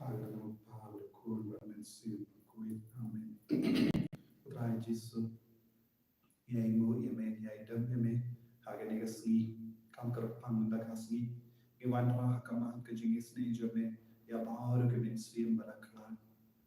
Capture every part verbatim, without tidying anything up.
Amen. Trai Jisu, ïa i mu ïa me, ïa i dem ïa me ha kane ka sngi. Kam kyrpang mynta ka sngi, ngi wanrah ha ka mat ka jingisynei jong me ïa baroh ki mynsiem ba la khlad.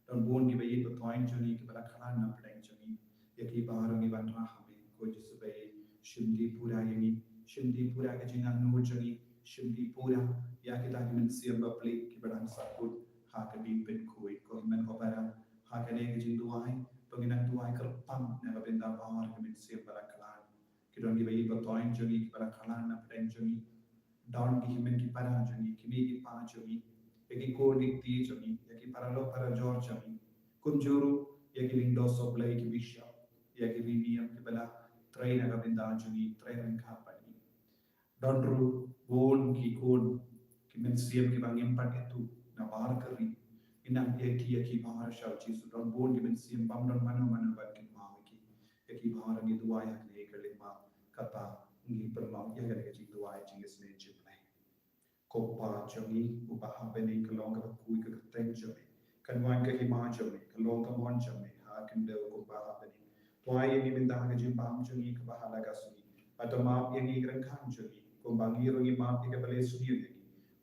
Don bun kiba ïeit ba thoiñ jong ngi kiba la khlad na pdeng jong ngi. Ïa ki baroh ngi wanrah ha me, ko Jisu ba ïeit, shim dih pura ïa ngi, shim dih pura ka jingangnud jong ngi, shim dih pura ïa kita ki mynsiem ba pli kiba dang sahkut ha ka ding pynkhuid. Ko Hynmen ko Para, ha kane ka jingduwai, to ngin nang duwai kyrpang na ka bynta baroh ki mynsiem ba la khlad. Ki don kiba ïeit ba thoiñ jong ngi kiba la khlad na pdeng jong ngi. Don ki hynmen ki para jong ngi, ki mei ki pa jong ngi, ïa ki khun ki kti jong ngi, ïa ki paralok parajor jong ngi. Kumjuh ruh ïa ki lyngdoh sohblei ki bishop, ïa ki riewniam kiba la trei na ka bynta jong ngi, trei ryngkat bad ngi. Don ruh bun ki khun ki mynsiem kiba ngim pat ïathuh na bar ka ri. Ngi nang ïa ki, ïa ki baroh sha u Jisu. Don bun ki mynsiem bym don mano mano ban kynmaw ïa ki. Ïa ki baroh ngi duwai ha kane ka lyngba kata ngi pynlong ïa kane ka jingduwai jingisynei jong U Blei. Ko Pa jong ngi uba ha bneng, ka long ka kyrkhu ka kyrteng jong me, kan wan ka hima jong me, ka long ka mon jong me ha khyndew kumba ha bneng. To ai ïa ngi mynta ka jingbam jong ngi kaba ha la ka sngi, bad to map ïa ngi ki ryngkat jong ngi kumba ngi ruh ngi map ïa kiba leh sniew ïa ngi.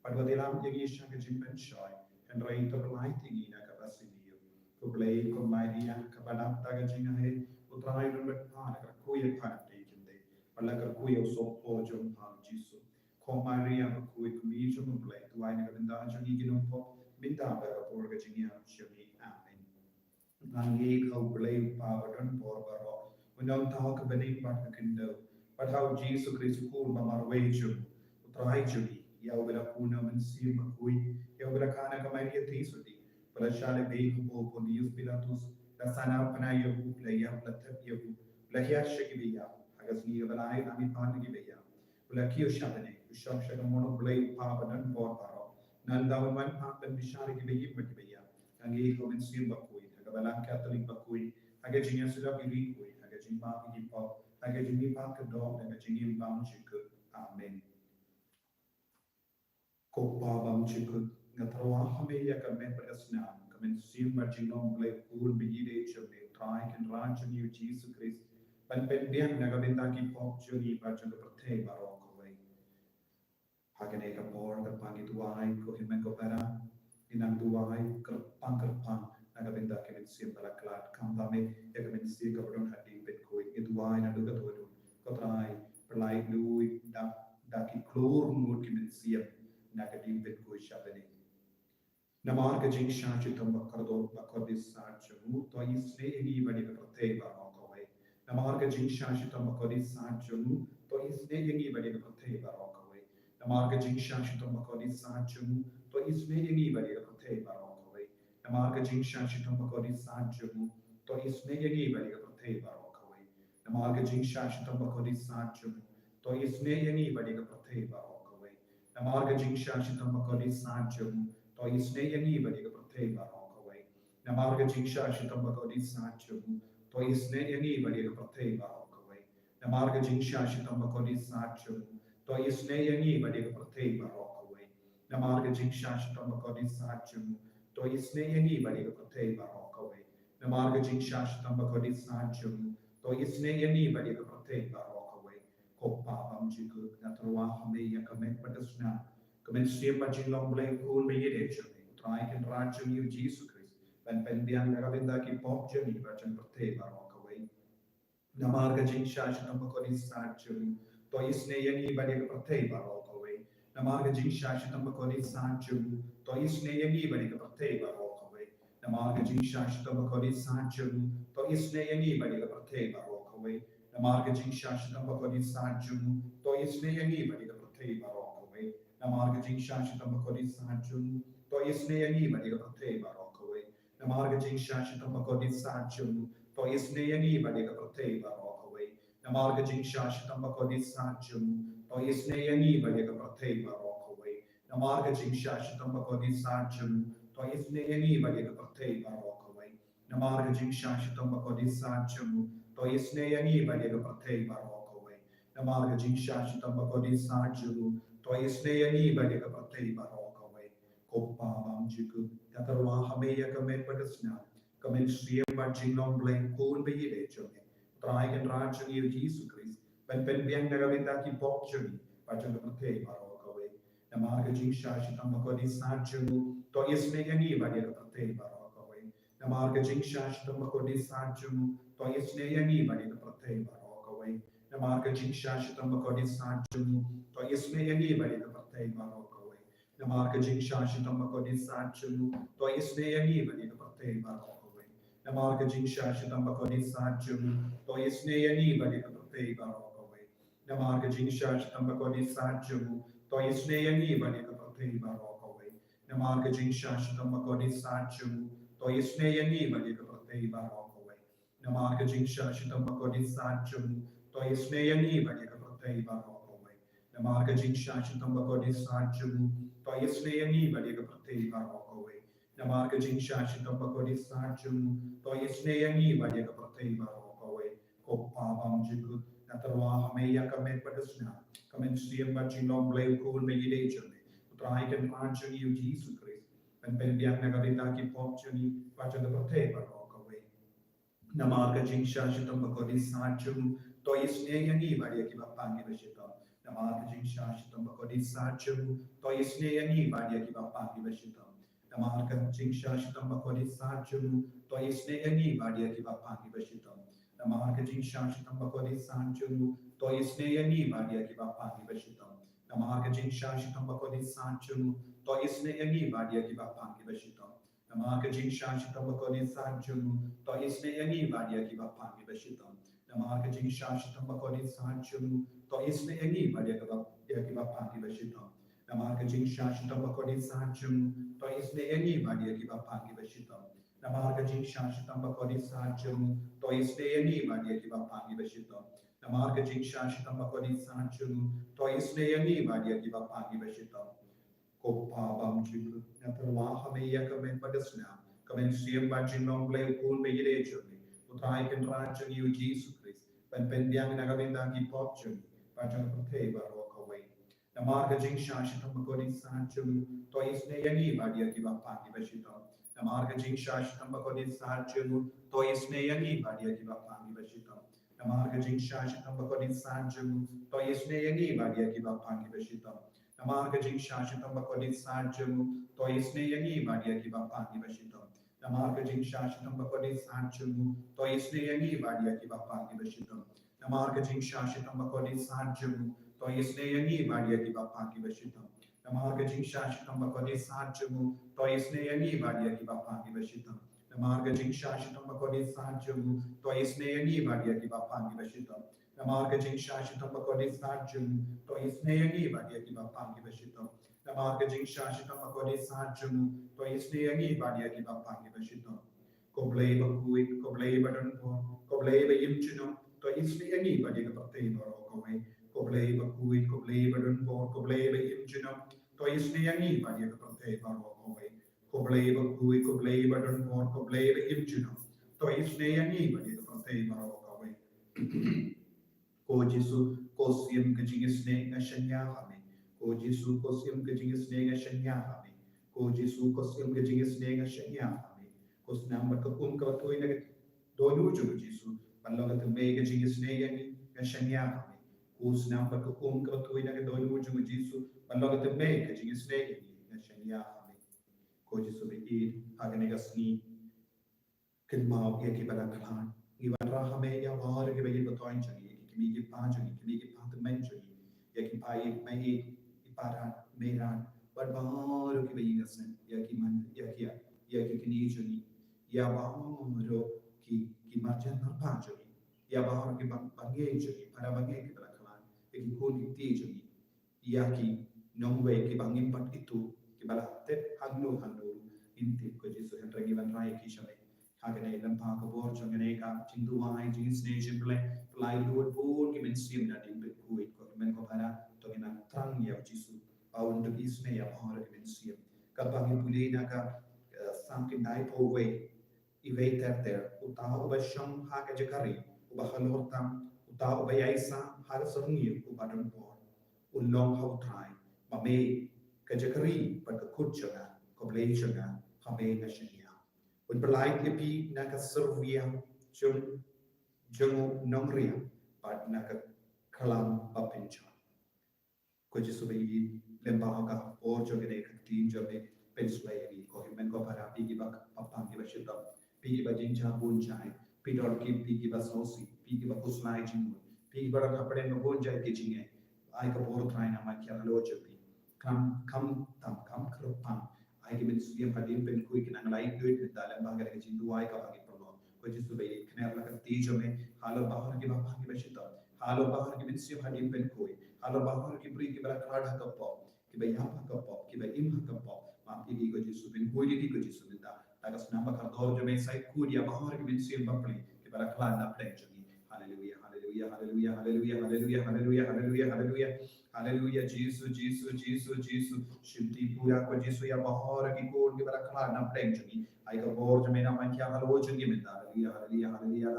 Bad wat ïalam ïa ngi sha ka jingpynshoi, hynrei to pyllait ïa ngi na kaba sniew. Ko Blei, ko Maria kaba nang da ka jingaiei, U Trai un bad pha, la kyrkhu ïa pha na pdeng ki khyndai, bad la kyrkhu ïa u sohpor jong pha u Jisu. Ko Maria bakhuid, ko Mei jong U Blei, duwai na ka bynta jong ngi ki nongpop, mynta bad ha ka por ka jingïap jong ngi. Amen. Nga ngeit ha U Blei U Kpa ba don bor baroh, u nongthaw ka bneng bad ka khyndew, bad ha u Jisu Khrist u Khun ba marwei jong U Trai jong ngi, ïa uba la khuid na u Mynsiem Bakhuid, ïa uba la kha na ka Maria Theisotti, ba la shah lehbeiñ hapoh u Pontius Pilatus, la sahnarphna ïa u, la ïap, la thep ïa u, la hiar sha kiba ïap, ha ka sngi kaba lai la mihpat na kiba ïap, u la kiew sha bneng, u shong sha ka mon U Blei U Kpa ba don bor baroh. Nangta un wan pat ban bishar ïa kiba im bad kiba ïap. Nga ngeit ha u Mynsiem Bakhuid, ha ka Balang Katholik bakhuid, ha ka jingïasyllok ïa ki riewkhuid, ha ka jingmap ïa ki pop, ha ka jingmihpat ka doh, ha ka jingim bymjukut. Amen. Ko Pa bymjukut, nga tyrwa ha me ïa ka met bad ka snam, ka mynsiem bad jinglong U Blei U Khun ba ïeit jong me, U Trai Kynrad jong ngi U Jisu Khrist, ban pynbiang na ka bynta ki pop jong ngi bad jong ka pyrthei baroh kawei. Ha kane ka por kyrpang ngi duwai, ko hynmen ko para, ngi nang duwai kyrpang kyrpang na ka bynta ki mynsiem ba la khlad, khamtam eh ïa ka mynsiem kaba don ha ding pynkhuid. Ngi duwai naduh kata haduh, ko Trai, pyllait lut da, da ki klur ngut ki mynsiem na ka ding pynkhuid sha bneng. Namar ka jingshah shitom bakordor bakordit sah jong u, to isynei ïa ngi bad ïa ka pyrthei baroh kawei. Namar ka jingshah shitom bakordit sah jong u, to isynei ïa ngi bad ïa ka pyrthei baroh kawei. Namar ka jingshah shitom bakordit sah jong u, to isynei ïa ngi bad ïa ka pyrthei baroh kawei. Namar ka jingshah shitom bakordit sah jong u, to isynei ïa ngi bad ïa ka pyrthei baroh kawei. Namar ka jingshah shitom bakordit sah jong u, to isynei ïa ngi bad ïa ka pyrthei baroh kawei. Namar ka jingshah shitom bakordit sah jong u, to isynei ïa ngi bad ïa ka pyrthei baroh kawei. Namar ka jingshah shitom bakordit sah jong u, to isynei ïa ngi bad ïa ka pyrthei baroh kawei. Namar ka jingshah shitom bakordit sah jong u, to isynei ïa ngi bad ïa ka pyrthei baroh kawei. Namar ka jingshah shitom bakordit sah jong u, to isynei ïa ngi bad ïa ka pyrthei baroh kawei. Namar ka jingshah shitom bakordit sah jong u, to isynei ïa ngi bad ïa ka pyrthei baroh kawei. Ko Pa bymjukut, nga tyrwa ha me ïa ka met bad ka snam, ka mynsiem bad jinglong U Blei U Khun ba ïeit jong me, U Trai Kynrad jong ngi U Jisu Khrist, ban pynbiang na ka bynta ki pop jong ngi bad jong ka pyrthei baroh kawei. Namar ka jingshah shitom bakordit sah jong u, to isynei ïa ngi bad ïa ka pyrthei baroh kawei. Namar ka jingshah shitom bakordit sah jong u, to isynei ïa ngi bad ïa ka pyrthei baroh kawei. Namar ka jingshah shitom bakordit sah jong u, to isynei ïa ngi bad ïa ka pyrthei baroh kawei. Namar ka jingshah shitom bakordit sah jong u, to isynei ïa ngi bad ïa ka pyrthei baroh kawei. Namar ka jingshah shitom bakordit sah jong u, to isynei ïa ngi bad ïa ka pyrthei baroh kawei. Namar ka jingshah shitom bakordit sah jong u, to isynei ïa ngi bad ïa ka pyrthei baroh kawei. Namar ka jingshah shitom bakordit sah jong u, to isynei ïa ngi bad ïa ka pyrthei baroh kawei. Namar ka jingshah shitom bakordit sah jong u, to isynei ïa ngi bad ïa ka pyrthei baroh kawei. Namar ka jingshah shitom bakordit sah jong u, to isynei ïa ngi bad ïa ka pyrthei baroh kawei. Namar ka jingshah shitom bakordit sah jong u, to isynei ïa ngi bad ïa ka pyrthei baroh kawei. Ko Pa bymjukut, nga tyrwa ha me ïa ka met bad ka snam, ka mynsiem bad jinglong Blei, Khun ba ïeit jong me, Trai Kynrad jong ngi U Jisu Khrist, ban pynbiang na ka bynta ki pop jong ngi bad jong ka pyrthei baroh kawei. Namar ka jingshah shitom bakordit sat jong u, to isynei ïa ngi bad ïa ka pyrthei baroh kawei. Namar ka jingshah shitom bakordit sat jong u, to isynei ïa ngi bad ïa ka pyrthei baroh kawei. Namar ka jingshah shitom bakordit sat jong u, to isynei ïa ngi bad ïa ka pyrthei baroh kawei. Namar ka jingshah shitom bakordit sat jong u, to isynei ïa ngi bad ïa ka pyrthei baroh kawei. Namar ka jingshah shitom bakordit sat jong u, to isynei ïa ngi bad ïa ka pyrthei baroh kawei. Namar ka jingshah shitom bakordit sat jong u, to isynei ïa ngi bad ïa ka pyrthei baroh kawei. Namar ka jingshah shitom bakordit sat jong u, to isynei ïa ngi bad ïa ka pyrthei baroh kawei. Namar ka jingshah shitom bakordit sat jong u, to isynei ïa ngi bad ïa ka pyrthei baroh kawei. Namar ka jingshah shitom bakordit sat jong u, to isynei ïa ngi bad ïa ka pyrthei baroh kawei. Namar ka jingshah shitom bakordit sat jong u, to isynei ïa ngi bad ïa ka pyrthei baroh kawei. Ko Pa bymjukut, nga tyrwa ha me ïa ka met bad ka snam, ka mynsiem bad jinglong Blei, U Khun ba ïeit jong me, U Trai Kynrad jong ngi U Jisu Khrist, ban pynbiang na ka bynta ki pop jong ngi bad jong ka pyrthei baroh kawei. Namar ka jingshah shitom bakordit sat jong u, to isynei ïa ngi bad ïa kiba pang kiba shitom. Namar ka jingshah shitom bakordit sat jong u, to isynei ïa ngi bad ïa kiba pang kiba shitom. Namar ka jingshah shitom bakordit sat jong u, to isynei ïa ngi bad ïa kiba pang kiba shitom. Namar ka jingshah shitom bakordit sat jong u, to isynei ïa ngi bad ïa kiba pang kiba shitom. Namar ka jingshah shitom bakordit sat jong u, to isynei ïa ngi bad ïa kiba pang kiba shitom. Namar ka jingshah shitom bakordit sat jong u, to isynei ïa ngi bad ïa kiba pang kiba shitom. Namar ka jingshah shitom bakordit sat jong u, to isynei ïa ngi bad ïa kiba, ïa kiba pang kiba shitom. Namar ka jingshah shitom bakordit sat jong u, to isynei ïa ngi bad ïa kiba pang kiba shitom. Namar ka jingshah shitom bakordit sat jong u, to isynei ïa ngi bad ïa kiba pang kiba shitom. Namar ka jingshah shitom bakordit sat jong u, to isynei ïa ngi bad ïa kiba pang kiba shitom. Ko Pa bymjukut, nga tyrwa ha me ïa ka met bad ka snam, ka mynsiem bad jinglong Blei, U Khun ba ïeit jong me, U Trai Kynrad jong ngi U Jisu Khrist, ban pynbiang na ka bynta ki pop jong ngi bad jong ka pyrthei baroh kawei. Namar ka jingshah shitom bakordit sat jong u, to isynei ïa ngi bad ïa kiba pang kiba shitom. Namar ka jingshah shitom bakordit sat jong u, to isynei ïa ngi bad ïa kiba pang kiba shitom. Namar ka jingshah shitom bakordit sat jong u, to isynei ïa ngi bad ïa kiba pang kiba shitom. Namar ka jingshah shitom bakordit sat jong u, to isynei ïa ngi bad ïa kiba pang kiba shitom. Namar ka jingshah shitom bakordit sat jong u, to isynei ïa ngi bad ïa kiba pang kiba shitom. Namar ka jingshah shitom bakordit sat jong u, to isynei ïa ngi bad ïa kiba pang kiba shitom. Namar ka jingshah shitom bakordit sat jong u, to isynei ïa ngi bad ïa kiba pang kiba shitom. Namar ka jingshah shitom bakordit sat jong u, to isynei ïa ngi bad ïa kiba pang kiba shitom. Namar ka jingshah shitom bakordit sat jong u, to isynei ïa ngi bad ïa kiba pang kiba shitom. Namar ka jingshah shitom bakordit sat jong u, to isynei ïa ngi bad ïa kiba pang kiba shitom. Ko Blei bakhuid, ko Blei badonbor, ko Blei baïm junom, to isynei ïa ngi bad ïa ka pyrthei baroh kawei. Ko Blei bakhuid, ko Blei badonbor, ko Blei baïm junom, to isynei ïa ngi bad ïa ka pyrthei baroh kawei. Ko Blei bakhuid, ko Blei badonbor, ko Blei baïm junom, to isynei ïa ngi bad ïa ka pyrthei baroh kawei. Ko Jisu, ko Syiem ka jingisynei, nga shaniah ha me. Ko Jisu, ko Syiem ka jingisynei, nga shaniah ha me. Ko Jisu, ko Syiem ka jingisynei, nga shaniah ha me. Ko Snam bad ka Um kaba thymmai na ka dohnud jong u Jisu ban long ka thymmai ka jingisynei ïa ngi, nga shaniah ha me. Ko Snam bad ka Um kaba thymmai na ka dohnud jong u Jisu ban long ka thymmai ka jingisynei ïa ngi, nga shaniah ha me. Ko Jisu ba ïeit, ha kane ka sngi, kynmaw ïa kiba la khlad. Ngi wanrah ha me ïa baroh kiba ïeit ba thoh jong ngi, ïa ki kmie ki kpa jong ngi, kmie ki kpa tymmen jong ngi, ïa ki kpa ïeit, kmie ïeit, ki kpa rat, kmie rat, bad baroh kiba ïeit ka seng, ïa ki man, ïa ki, ïa ki kmie jong ngi, ïa baroh ki, ki marjan marpa jong ngi, ïa baroh ki bang, bangeit jong ngi, para bangeit kiba la khlad, ïa ki khun ki kti jong ngi, ïa ki nongwei kiba ngim pat ithuh, kiba la tep hangno hangno ruh ngim tip ko Jisu, hynrei ngi wanrah ïa ki sha me. Ha kane lyngba ka bor jong kane ka jingduwai, jingisynei jong U Blei, pynlait lut bun ki mynsiem na ding bad khuid ko, men ko para, to ngin nang thrang ïa u Jisu ba un dep isynei ïa baroh ki mynsiem. Kaba ngi pule na ka, eh, Salm khyndai phew wei, iwei ter ter, uta uba shong ha ka jaka ri uba halor tam, uta uba ïaisah ha ka syrngiew uba donbor, un long ha U Trai, ma me ka jaka ri bad ka kut jong nga. ko Blei jong nga, ha me nga shaniah. Un pynlait ïa phi na ka syrwia jong, jong u nongriam bad na ka khlam bapynjot. Ko Jisu ba ïeit, lem bha ha ka por jong kane ka ktien jong me, pynslem ïa ngi. Ko hynmen ko para, phi kiba pang kiba shitom, phi kiba jingjia bun jait, phi don ki, phi kiba sngewsih, phi kiba khuslai jingmut, phi kiba don hapdeng ka bun jait ki jingeh. Ai ka bor Trai na man ki halor jong phi. Kam, kam tam, kam kyrpang. Ai ki mynsiem hadien pynkhuid ki nang laitluid mynta lem bad ka jingduwai kaba ngi pynlong. Ko Jisu ba ïeit, kner la ka kti jong me halor baroh kiba pang kiba shitom, halor baroh ki mynsiem hadien pynkhuid, halor baroh ki briew kiba la khlad ha ka pop, kiba ïap ha ka pop, kiba im ha ka pop. Map ïa ki ko Jisu, pynkhuid ïa ki ko Jisu mynta. Da ka snam ba kordor jong me sa khuid ïa baroh ki mynsiem bapli kiba la khlad na pdeng jong ngi. Haleluia, haleluia, haleluia, haleluia, haleluia, haleluia, haleluia, haleluia. Haleluia, Jisu, Jisu, Jisu, Jisu. Shimti pura ko Jisu ïa baroh ki khun kiba la khlad na pdeng jong ngi. Ai ka bor jong me na man ki halor jong ngi mynta. Haleluia, haleluia, haleluia.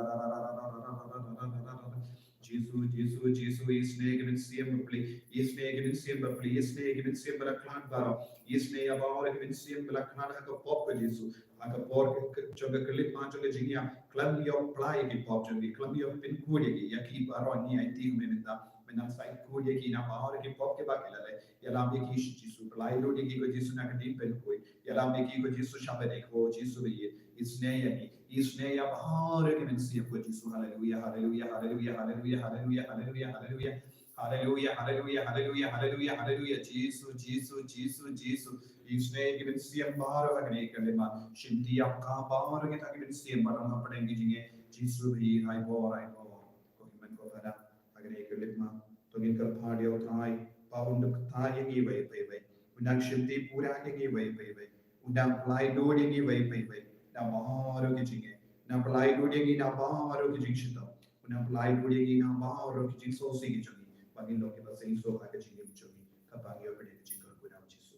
Jisu, Jisu, Jisu, isynei ki mynsiem bapli, isynei ki mynsiem bapli, isynei ki mynsiem ba la khlad baroh, isynei ïa baroh ki mynsiem ba la khlad ha ka pop ko Jisu. Ha ka por ka, ka, jong ka khyllipmat jong ka jingïap, khlem ïoh pynlait ïa ki pop jong ki, khlem ïoh pynkhuid ïa ki, ïa ki baroh ngi aiti ha me mynta, me nang sa khuid ïa ki na baroh ki pop kiba ki la leh. Ïalam ïa ki sha Jisu, pynlait lut ïa ki ko Jisu na ka ktien pynkhuid. Ïalam ïa ki ko Jisu sha pdeng ko Jisu ba ïeit. Isynei ïa ki, isynei ïa baroh ki mynsiem ko Jisu. Haleluia, haleluia, haleluia, haleluia, haleluia, haleluia, haleluia. Haleluia, haleluia, haleluia, haleluia, haleluia. Jisu, Jisu, Jisu, Jisu. Isynei ki mynsiem baroh ha kane ka khyllipmat. Shimti ïa ka baroh kita ki mynsiem baroh hapdeng ki jingeh. Jisu ba ïeit, ai bor, ai bor. Ko hynmen ko para, ha kane ka khyllipmat to ngin kyrpad ïa U Trai ba un da ktah ïa ngi iwei pa iwei. Un nang shimti pura ïa ngi iwei pa iwei. Un nang pynlait lut ïa ngi iwei pa iwei na baroh ki jingeh. Nang pynlait lut ïa ngi na baroh ki jingshitom. Un nang pynlait lut ïa ngi na baroh ki jingsngewsih ki jong ngi, ba ngin long kiba seisoh ha ka jingim jong ngi. Kaba ngi ïoh pynlong ka jingkyrkhu na U Jisu.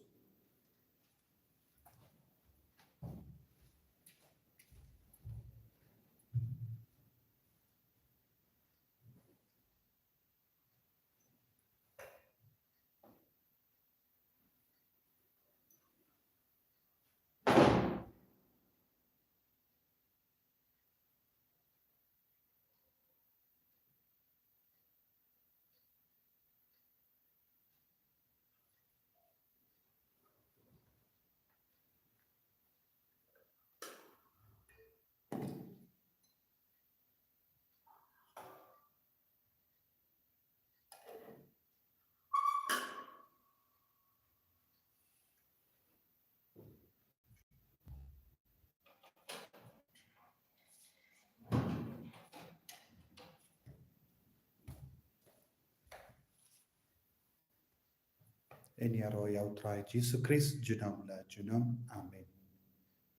Yn ïaroh ïa U Trai Jisu Khrist junom la junom. Amen.